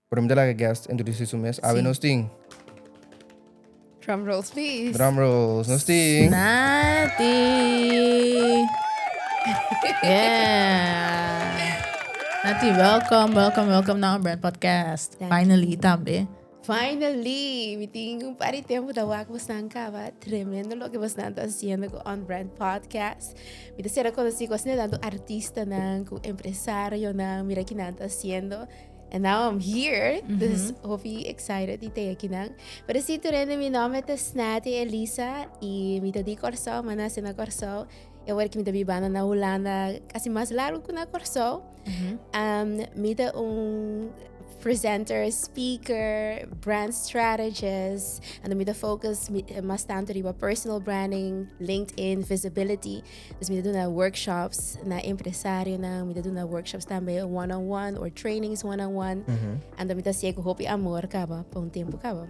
Pero mi ta laga guest introduci su mes. Awe nos tin. Drum rolls, please. Drum rolls. Nos tin. Nati. Yeah. Nati, welcome, welcome, welcome na On Brand Podcast. Thank Finally, tambe. Finally, mi tin un par di tempo ta wak bosnan kaba. Tremendo loke bosnan ta haciendo ku On Brand Podcast. Mi ta sera konosi ku asina tanto artistanan, ku empresarionan, mira ki nan ta haciendo. And now I'm here. Dus hopi excited di te akinan. Pero si tur hende, mi nomber ta Snati Elisa y mi ta di Kòrsou, mi a nace na Kòrsou. Y awor ki mi ta bibando na Hulanda casi mas largo ku na Kòrsou. Mi ta un presenter, speaker, brand strategist. Anto mi ta focus mas tanto riba personal branding, LinkedIn, visibility. Dus mi ta duna workshops na empresarionan, mi ta duna workshops tambe one on one or trainings one on one. Anto mi ta hasié ku hopi amor kaba pa un tempu kaba.